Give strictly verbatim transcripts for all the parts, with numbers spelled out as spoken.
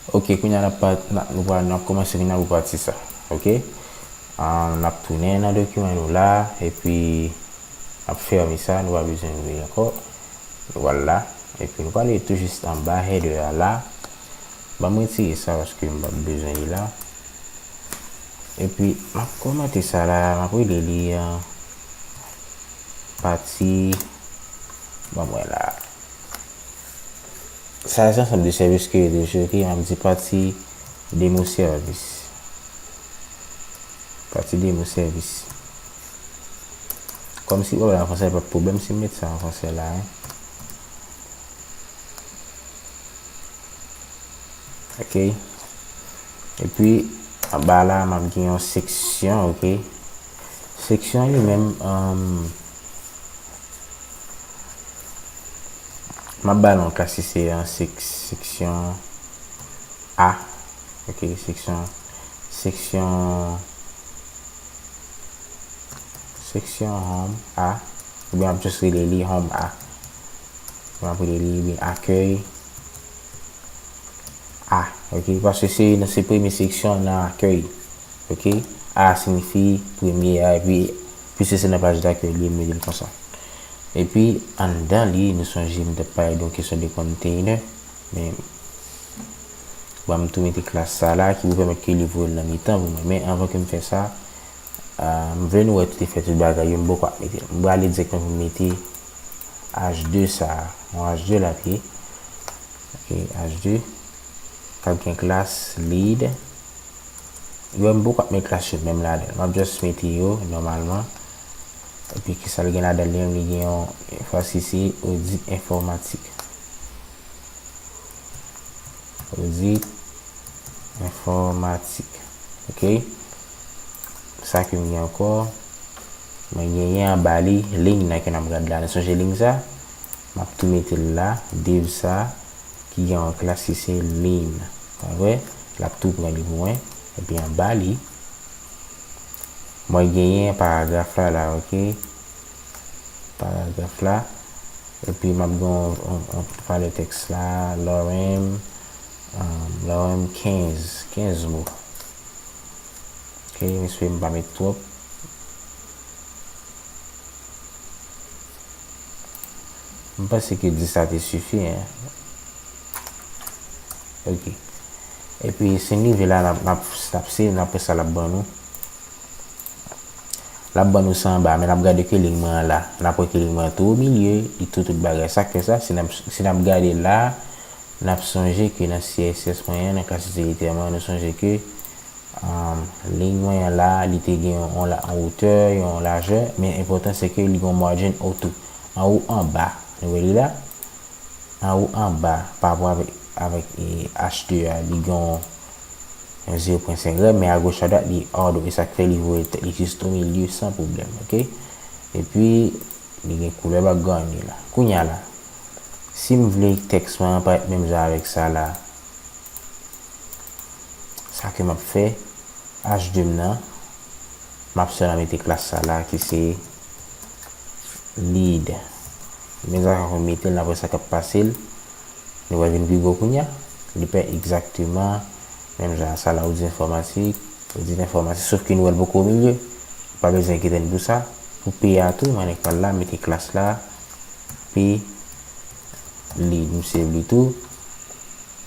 Ok, kounye a n ap pa- n ap- nou pral- n ap kòmanse kounye a pou pati sa. Ok. Ah, n ap tounen nan dokiman nou la, epi n ap fèmen sa, nou pa bezwen ouvri ankò. Nou pral la, epi nou prale tou jis anba header a la. Ban m retire sa paske m pa bezwen li la. Epi m ap kòmante sa la, m ap rele li, ah, pati, ban mwen la. Sa se ansanm de sèvis ke yo deje, ok, m ap di pati demo sèvis. Pati demo sèvis. Kòmsi w wè an fransè, pa pwoblèm si m met sa an fransè la, hein. Ok. Epi, anba la, m ap gen yon seksyon, ok. Seksyon li menm, um, m ap ba l yon klasifye an sek- seksyon A. Ok, seksyon, seksyon, seksyon home A. Oubyen m ap just rele li home A. M ap rele li oubyen akèy A. Ok, paske se, se premye seksyon nan akèy. Ok, A siyifi premye a, epi piske se nan paj dakèy li, m rele l konsa. Epi anndan li, nou sonje m t ap pale de yon kesyon de container, men bon, m tou mete klas sa la ki pou pèmèt ke li voye l nan mitan pou mwen. Men anvan ke m fè sa, ah, m vle nou wè tout efè tout bagay yo, m poko ap mete l. M prale dirèkteman pou m mete H de sa, yon H de l ap ye. Ok, H de k ap gen klas lead. Yo, m poko ap met klas yo menm ladan l. M ap just mete yo nòmalman. Epi kisa l gen ladan l, li gen yon enfòs isi, odit enfòmatik. Odit enfòmatik. Ok. Sa ke m gen ankò? Mwen genyen anba li liy nan ke n ap gade la. Nou sonje liy sa? M ap tou mete l la, div sa, ki gen yon klas ki se liy. Pa vre? L ap tou pran li pou mwen. Epi anba li, mwen genyen paragraf la, la, ok? Paragraf la. Epi m ap gen yon, yon, yon valè tèks la, lorem, um, lorem kenz, kenz mo. Ok, m espere m pa met twòp. M panse ke dis la te sifi, hein. Ok. Epi, se nivo la, n ap, n ap, n ap save, n ap wè sa l ap ban nou. L ap ban nou sa anba, men n ap gade ke liy mwen an la. N ap wè ke liy mwen an tou o milye, li tou tout bagay. Sa k fè sa, si n ap, si n ap gade la, n ap sonje ke nan C S S mwen an, nan klas itilitè mwen, nou sonje ke, um, liy mwen an la, li te gen yon, yon la, yon wotè, yon lajè, men enpòtan se ke li gen yon margin auto. Anwo, anba, nou wè li la? Anwo, anba, pa rapò avèk, avèk, e, H de a, li gen yon zewo pwen senk rèd, men agoch adwat, li odd, e sa k fè li voye tèt li jis o milye san pwoblèm, ok? Epi, li gen koulè background li la. Kounye a la, si m vle tèks mwen an parèt menm jan avèk sa la, sa ke m ap fè, H de m nan, m ap sèlman mete klas sa la ki se lead. Men sa k ap mete l, n ap wè sa k ap pase l. Nou wè vin pi gwo kounye a. Li pè egzakteman menm jan sa la, odit enfòmatik, odit enfòmatik, sof ke nou wè l poko o milye. Pa bezwen enkyete n pou sa. Pou P a tou, mwen annik pral la, mete klas la, P lead, m save li tou.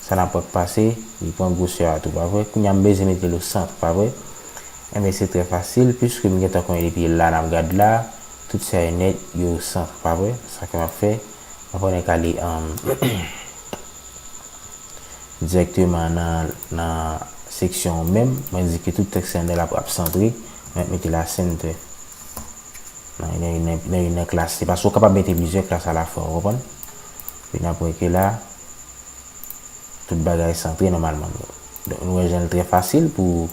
Sa n ap wè k pase, li pran gwosè a tou, pa vre? Kounye a m bezwen mete l o sant, pa vre? Enben, se trè fasil, piske m gentan konnen depi la n ap gad la, tout sa yo nèt, yo o sant, pa vre? Sa ke m ap fè, m ap annik ale, um, dirèkteman nan, nan seksyon menm, mwen di ke tout tèks anndan l ap, ap santre, mwen mete la center. Nan, nan, nan, nan, nan klas, se paske w kapab mete plizyè klas alafwa, w konprann? Epi n ap wè ke la, tout bagay santre nòmalman. Donk, nou wè jan l trè fasil pou,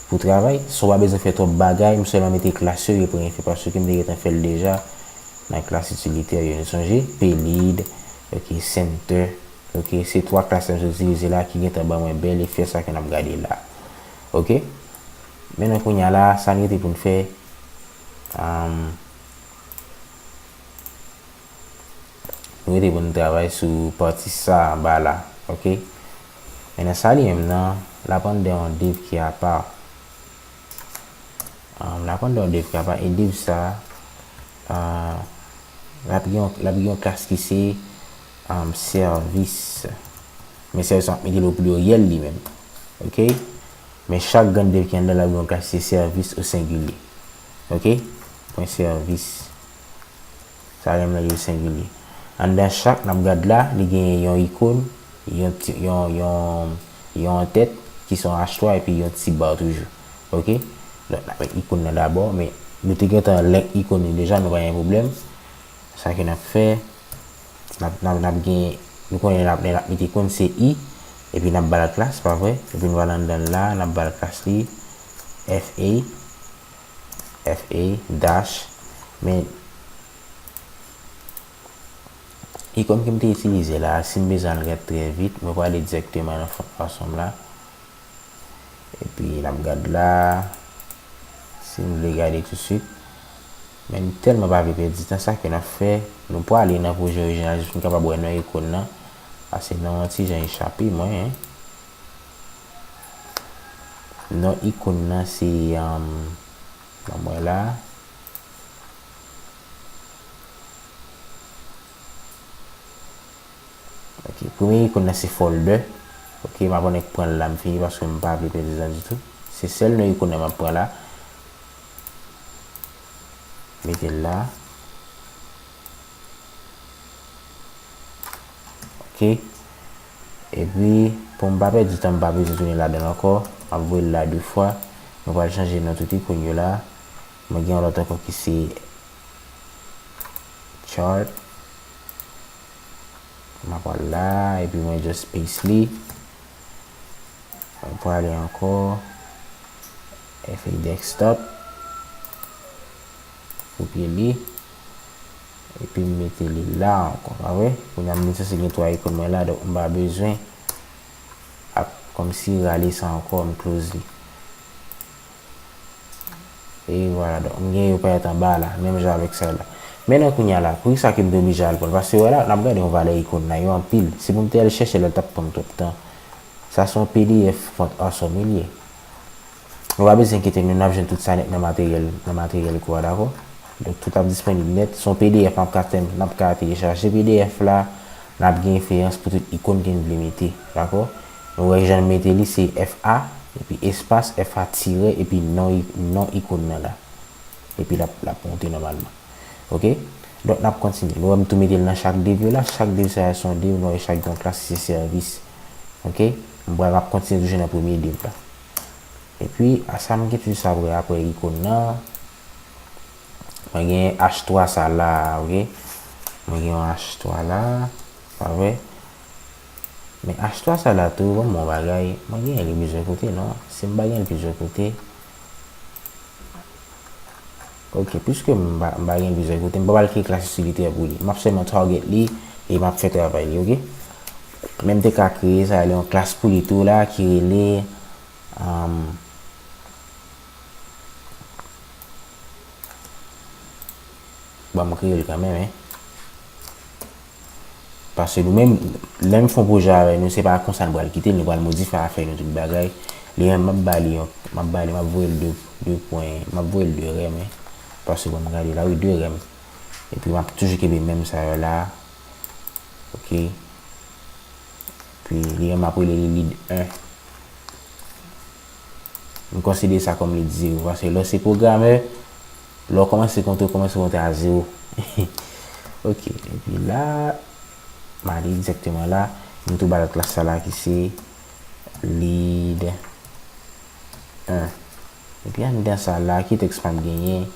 pou travay. San w pa bezwen fè twòp bagay, m sèlman mete klas yo, yo pran efè paske m te gentan fè l deja nan klas itilitè yo. Nou sonje, P lead, ok, center, ok, se twa klas sa m sot itilize la ki gentan ban mwen bèl efè sa ke n ap gade la. Ok? Men kounye a la, sa n rete pou n fè, um, nou rete pou n travay sou pati sa anba la, ok? Nan sa li menm nan, l ap anndan yon div ki apa. Um, l ap anndan yon div ki apa, e div sa, uh, l ap gen yon, l ap gen yon klas ki se, um, sèvis. Men sèvis ap mete l o pliryèl li menm. Oke? Men chak grenn div ki anndan l ap gen yon klas ki se sèvis o sengilye. Oke? Pwen sèvis. Sa menm nan li sengilye. Anndan chak n ap gad la, li gen yon ikòn, yon ti, yon, yon, yon antèt ki se yon H twa epi yon ti ba toujou. Oke? Donk, n ap met ikòn nan dabò, men nou te gentan link ikòn li deja, nou pa gen pwoblèm. Sa ke n ap fè, n ap, n ap, n ap gen, nou konnen n ap, n ap met ikòn se i, epi n ap ba l klas, pa vre? Epi nou al anndan l la, n ap ba l klas li, F A, F A dash, men ikòn ke m te itilize la, si m bezwen al gad trè vit, mwen prale dirèkteman nan Font Awesome la. Epi n ap gad la, si n vle gade tousuit. Men m tèlman pa vle pèdi tan, sa ke n ap fè, nou prale nan pwojè orijinal jis pou n kapab wè non ikòn nan. Paske non an ti jan echape mwen, en. Non ikòn nan se, um, ban mwen la. Ok, premye ikòn nan se folder. Ok, m ap annik pran l la, m fini paske m pa vle pèdi tan ditou. Se sèl non ikòn nan m ap pran la. Mete l la. Ok. Epi, pou m pa pèdi tan, m pa bezwen tounen ladan l ankò. M ap voye l la de fwa. Nou pral chanje non tout ikòn yo la. Mwen gen yon lòt ankò ki se chart. M ap al la, epi mwen just paste li. Mwen prale ankò. F A desktop. Kopye li. Epi m mete li la ankò, pa vre? Kounye a m vin sanse gen twa ikòn mwen la, donk m pa bezwen ap kòmsi rale sa ankò, m close li. E vwala, donk, m gen yo parèt anba la, menm jan avèk sa la. Men nan kounye a la, poukisa ke m te oblije al pran l? Paske wè la, n ap gade yon valè ikòn nan, yo anpil. Si pou m te al chèche l, l t ap pran m twòp tan. Sa se yon P D F Font Awesome li ye. Nou pa bezwen enkyete nou, n ap jwenn tout sa nèt nan materyèl, nan materyèl kou a, dakò? Donk, tout ap disponib nèt. Se yon P D F n ap ka tèm, n ap ka telechaje P D F la, n ap gen referans pou tout ikòn ke n vle mete, dakò? Nou wè jan n mete li, se F A, epi espas, F A tirè, epi non, non ikòn nan la. Epi l ap, l ap monte nòmalman. Ok? Donk, n ap kontinye. Nou wè m tou mete l nan chak div yo la. Chak div sa yo se yon div, nou wè chak gen yon klas ki se sèvis. Ok? M pral, m ap kontinye toujou nan premye div la. Epi, a sa m gen toujou sa vre apre ikòn nan. Mwen gen H twa sa la, ok? Mwen gen yon H twa la, pa vre? Men H twa sa la tou, ban m yon bagay, mwen gen li plizyè kote, non? Si m pa gen li plizyè kote, ok, piske m pa, m pa gen li plizyè kote, m pa pral kreye klas itilitè pou li. M ap sèlman target li e m ap fè travay li, ok? Men m te ka kreye sa, li yon klas pou li tou la ki rele, um, Bon, m kreye l kanmenm, en. Paske nou menm, lè m fè yon pwojè avè nou, se pa konsa nou pral kite l, nou pral modifye afè nou tout bagay. Li menm, m ap ba li yon, m ap ba li, m ap voye l de, de pwen, m ap voye l de rèm, en. Paske bon, m gade la, wi, de rèm. Epi m ap toujou kenbe menm sa yo la. Ok. Epi li menm, m ap rele li lead en. M konsidere sa kòm lead zewo, paske lè w se pwogamè, lè w kòmanse konte, w kòmanse konte a zewo. Ok, epi la, m ale egzakteman la, m tou ba l klas sa la ki se lead en. Epi anndan sa la, ki tèks m ap genyen?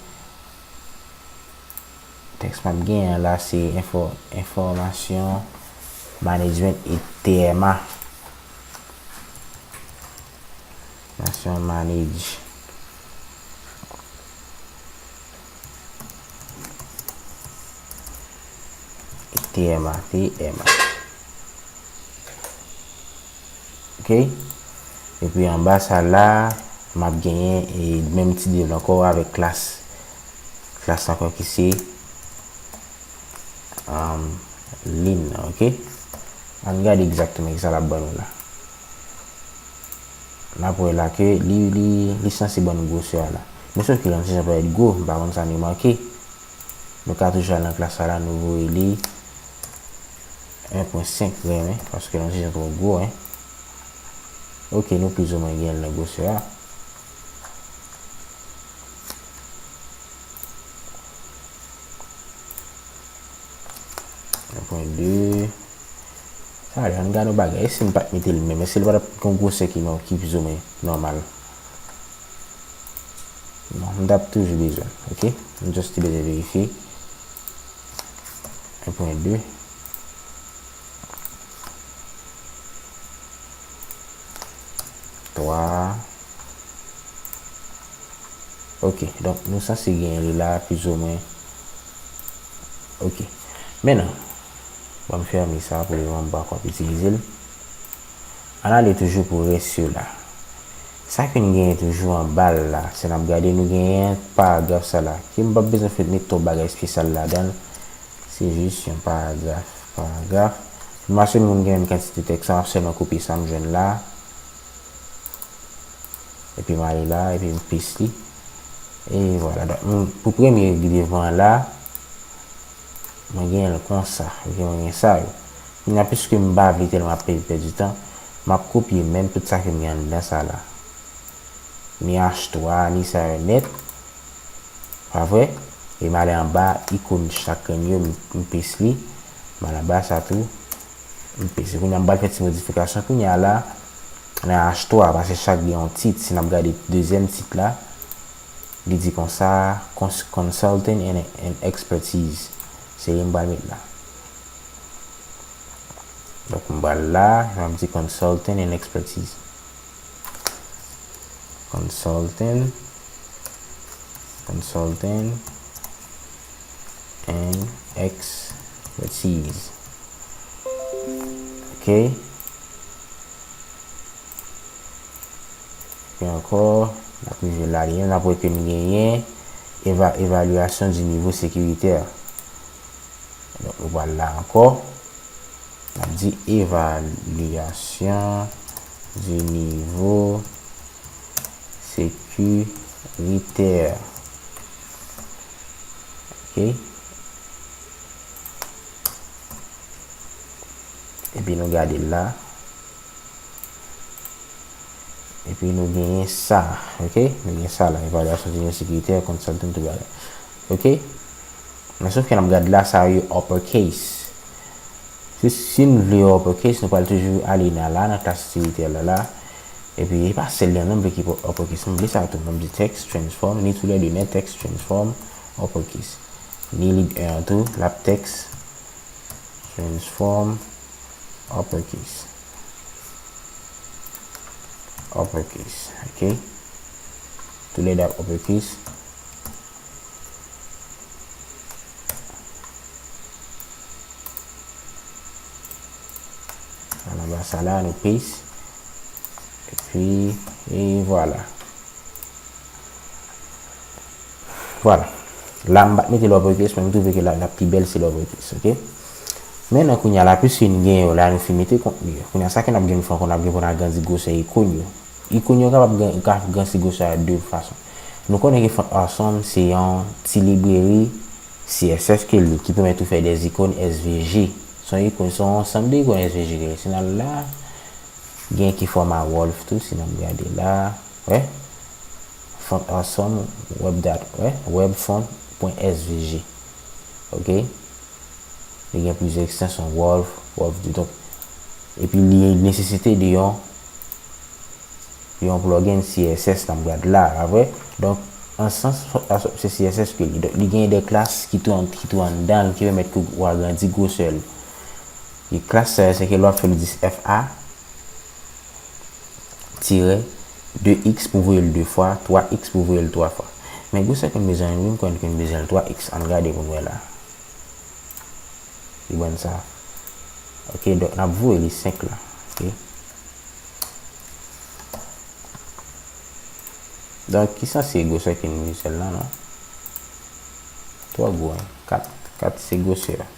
Tèks m ap genyen an la se enfo-, enfòmasyon management e T M A. Enfòmasyon manage e T M A, T M A. Ok? Epi anba sa la, m ap genyen e menm ti div la ankò avèk klas. Klas la ankò ki se, um, lead nan, ok? Ann gade egzakteman kisa l ap ban nou la. N ap wè la ke li, li, li sanse ban nou gwosè a la. Men sòf ke l yon ti jan parèt gwo, m pa konn sa nou remake. Nou ka toujou al nan klas sa la, nou voye li en pwen senk grenn, wi, paske l yon ti jan twò gwo, wi. Ok, nou plizoumwen gen l nan gwosè a. En pwen de. Sa ale, ann gade yon bagay. E si m pa t mete l menm? Èske l pa t ap gen yon gwosè ki nò-, ki plizoumwen nòmal? Non, m t ap toujou bezwen l, ok? M just te bezwen verifye. En pwen de. Twa. Ok, donk nou sanse genyen li la, plizoumwen. Ok. Mentnan, ban m fèmen sa pou devan m pa konn itilize l. Ann ale toujou pou rès yo la. Sa ke n genyen toujou anba l la, si n ap gade, nou genyen paragraf sa la, ke m p ap bezwen fè met twòp bagay espesyal ladan l. Se jis yon paragraf, paragraf. M asire m gen menm kantite tèks la, m ap sèlman kopye sa m jwenn la. Epi m ale la, epi m paste li. E vwala. Donk, m, pou premye li devan an la, mwen genyen l konsa. Ok, mwen gen sa yo. Kounye a, piske m pa vle tèlman ap pèdi, pèdi tan, m ap kopye menm tout sa ke m gen anndan sa la. Ni H twa, ni sa yo nèt. Pa vre? E m ale anba ikòn chak grenn yo, m, m paste li. M al anba sa tou, m paste. Kounye a, m pral fè ti modifikasyon. Kounye a la, nan H twa, paske chak gen yon tit. Si n ap gade dezyèm tit la, li di konsa, cons-, consulting and, and expertise. Se li m pral met la. Donk, m pral la, m ap di consulting and expertise. Consulting, consulting and expertise. Ok. Epi ankò, n ap rive la, li menm, n ap wè ke n genyen eva-, évaluation du niveau sécuritaire. Donk, nou pral la ankò. N ap di évaluation du niveau sécuritaire. Ok. Epi nou gade l la. Epi nou genyen sa, ok? Nou gen sa la, évaluation du niveau sécuritaire, consulting, tout bagay. Ok? Men sòf ke n ap gade la, sa yo uppercase. Si, si n vle yo uppercase, nou pral toujou ale nan la, nan klas sécuritaire la, la. Epi, e pa sèl li an non, m vle ki uppercase. M vle sa tou, m di text transform, ni toulède, ni text transform, uppercase. Ni lib en an tou, l ap text transform, uppercase. Uppercase, ok? Toulède ap uppercase. Anba sa la, nou paste. Epi, e vwala. Vwala. La, m pa t mete lowercase, men m twouve ke la, l ap pi bèl si lowercase, ok? Mentnan, kounye a la, piske n gen yo la, nou fin mete kontni yo. Kounye a, sa ke n ap gen pou fè ankò, n ap gen pou n agrandi gwosè ikòn yo. Ikòn yo kapab gran-, ka grandi gwosè a de fason. Nou konnen ke Font Awesome se yon ti libreri C S S ke li, ki pèmèt ou fè de ikòn S V G. Se yon ikòn, se yon ansanm de ikòn S V G ke li. Si n al la, gen ki fòma Wolf tou, si n ap gade la. Wè? Font Awesome, web dat, wè? Web font pwen S V G. Ok? Li gen plizyè ekstansyon, Wolf, Wolf de, donk, epi li nesesite de yon, yon plugin C S S nan brad la, pa vre? Donk, an sans, se C S S ke li. Donk, li gen de klas ki tou an, ki tou anndan l, ki pèmèt ke w agrandi gwosè l. E klas sa yo, se ke lè w ap fè l, ou di F A, tirè, de X pou voye l de fwa, twa X pou voye l twa fwa. Men gwosè ke m bezwen an, wi, m kwè ke m bezwen l twa X. Ann gade pou n wè la. Li ban n sa. Ok, donk, n ap voye li senk la. Ok. Donk, ki sanse gwosè ke n bezwen la, non? Twò gwo, hein? Kat. Kat se gwosè a.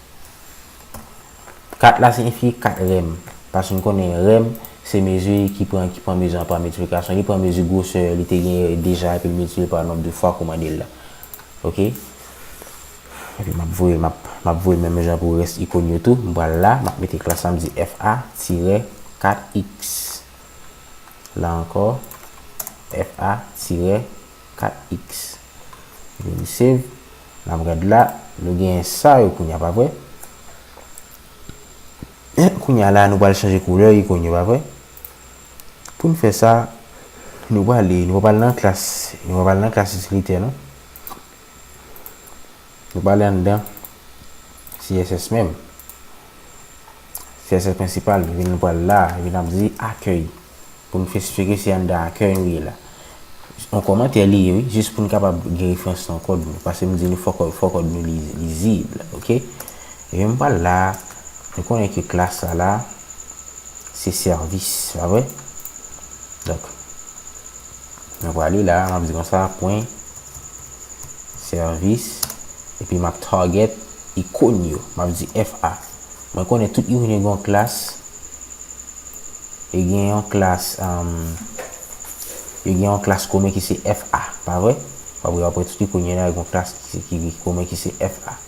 Kat la siyifi kat rèm. Paske n konnen rèm, se mezi ki pran, ki pran mezi an pa miltiplikasyon, li pran mezi gwosè li te genyen deja, epi l miltipliye pa nonb de fwa kòmande l la. Oke? Epi m ap voye, m ap, m ap voye menm jan pou rès ikòn yo tou. M pral la, m ap mete klas la, m di F A tirè kat X. La ankò, F A tirè kat X. Epi nou save. N ap gad la, nou gen sa yo kounye a, pa vre? Kounye a la, nou pral chanje koulè ikòn yo, pa vre? Pou n fè sa, nou prale, nou pral nan klas, nou pral nan klas itilitè, non? Nou prale anndan C S S menm. C S S prensipal, epi nou pral la, epi n ap di akèy. Pou n espesifye ke se anndan akèy nou ye la. Yon kòmantè li ye, wi, jis pou n kapab gen referans nan kòd nou. Paske m di nou fò kòd, fò kòd nou li-, lizib, oke? Epi m pral la, nou konnen ke klas la la, se sèvis, pa vre? Donk, mwen prale la, m ap di konsa, pwen sèvis, epi m ap target ikòn yo, m ap di F A. Mwen konnen tout ikòn yo gen yon klas, e gen yon klas, um, e gen yon klas komen ki se F A, pa vre? W ap wè apre tout ikòn yo la, gen yon klas ki, ki, ki komen ki se F A.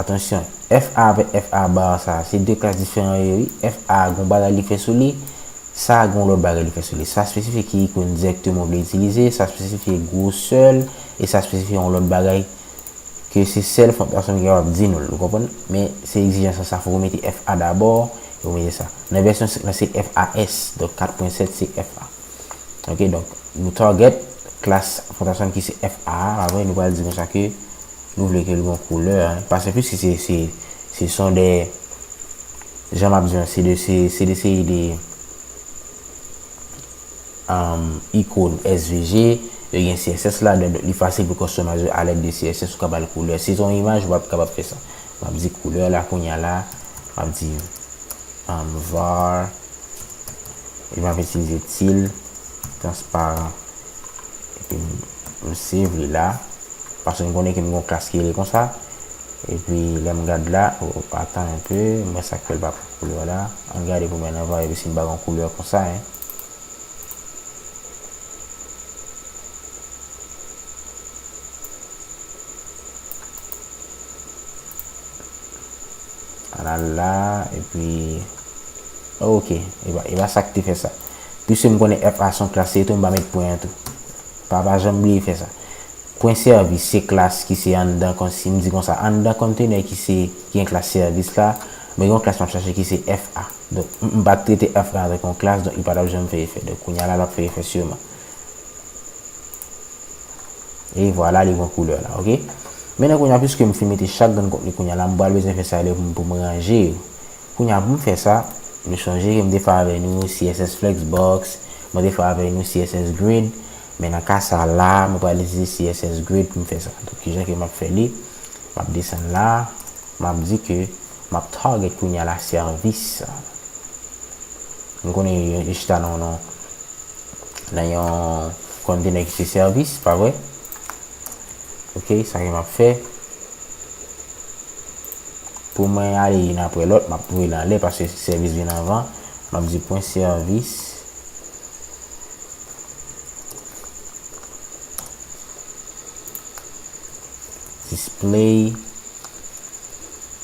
Atansyon, F A avèk F A bar sa, se de klas diferan yo ye, wi. F A gon bagay li fè sou li, sa gon lòt bagay li fè sou li. Sa espesifye ki ikòn dirèkteman w vle itilize, sa espesifye gwosè l, e sa espesifye yon lòt bagay ke se sèl Fondasyon ki kapab di nou l, ou konprann? Men se egzijans lan sa, fòk ou mete F A dabò, e ou mete sa. Nan vèsyon nan se F A S, donk kat pwen sèt se F A. Oke, donk, nou target klas Fondasyon ki se F A a, apre nou pral di konsa ke nou vle ke l gen koulè, en. Paske piske se, se, se son de, jan m ap di an, se de, se, se de seri de, um, ikòn S V G, yo gen C S S ladan, donk li fasil pou customize yo alèd de C S S ou ka ba l koulè. Si se yon imaj, ou p ap kapab fè sa. M ap di koulè la, kounye a la, m ap di, um, var, epi m ap itilize til transparan. Epi m, m save li la. Paske m konnen ke m gen yon klas ki rele konsa. Epi lè m gad la, o, atan enpe, mwen sa k fè l pa pran koulè la. Ann gade pou mwen nan var, epi si m pa gen koulè konsa, en. Ala la, epi, oke, e pa, e pa sa k te fè sa. Piske m konnen F A se yon klas, se tou m pa met pwen an tou. Pa, pa janm bliye fè sa. Pwen sèvis, se klas ki se anndan, kon si m di konsa, anndan konntenè ki se, ki gen klas sèvis la, mwen gen yon klas m ap chache ki se F A. Donk, m, m pa trete F A antanke yon klas, donk li pa t ap janm fè efè. Donk, kounye a la, l ap fè efè sèlman. E vwala, li pran koulè la, oke? Mentnan, kounye a, piske m fin mete chak grenn kontni, kounye a la, m pral bezwen fè sa lè pou m, pou m ranje yo. Kounye a, pou m fè sa, nou sonje ke m te fè avè nou C S S Flexbox, mwen te fè avè nou C S S Grid, men nan ka sa la, mwen pral itilize C S S Grid pou m fè sa. Donk, kijan ke m ap fè li? M ap desann la, m ap di ke m ap target kounye a la sèvis. M konnen yo, yo chita nan, nan, nan yon konntenè ki se sèvis, pa vre? Oke, sa ke m ap fè. Pou mwen ale youn apre lòt, m ap voye l anlè paske sèvis vin anvan. M ap di pwen sèvis. Display,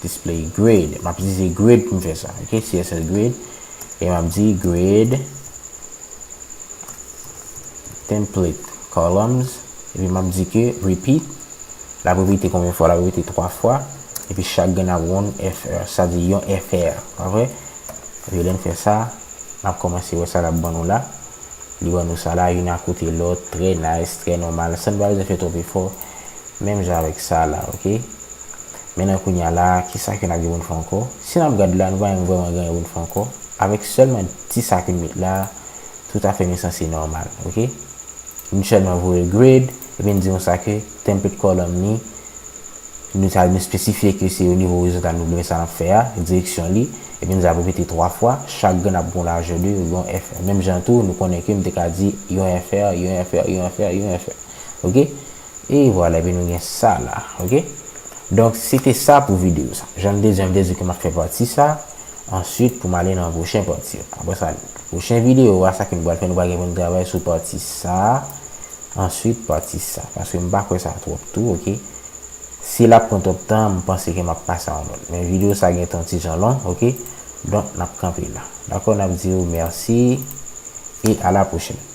display grid. M ap itilize grid pou m fè sa, oke? C S S grid. E m ap di grid template columns. Epi m ap di ke repeat. L ap repete konbyen fwa? L ap repete twa fwa. Epi chak grenn ap gon F R, sa di yon F R, pa vre? Epi lè n fè sa, n ap kòmanse wè sa l ap ban nou la. Li ban nou sa la, youn akote lòt, trè nice, trè nòmal, san n pa bezwen fè twòp efò. Menm jan avèk sa la, oke? Mentnan, kounye a la, kisa ke n ap gen pou n fè ankò? Si n ap gad la, nou pa menm vrèman gen anyen pou n fè ankò. Avèk sèlman ti sa ke n met la, toutafè nou sanse nòmal, oke? Nou sèlman voye grid, epi n di konsa ke template column ni, nou sa, nou espesifye ke se o nivo orizontal nou vle sa n ap fè a, direksyon li, epi n sa repete twa fwa, chak grenn ap gon lajè de yon F R. Menm jan tou, nou konnen ke m te ka di yon F R, yon F R, yon F R, yon F R. Oke? E vwala, epi nou gen sa la, oke? Donk, se te sa pou videyo sa. Jan m te di, m te di ke m ap fè pati sa, answit pou m ale nan pwochen pati. Apre sa, Pwochen videyo a, sa ke nou pral fè, nou pral gen pou nou travay sou pati sa a, answit pati sa, paske m pa kwè sa twòp tou, oke? Si l ap pran twòp tan, m panse ke m ap pase a yon lòt. Men videyo sa gen tan ti jan long, oke? Donk, n ap kanpe la. Dakò, n ap di w mèsi e a la pwochèn.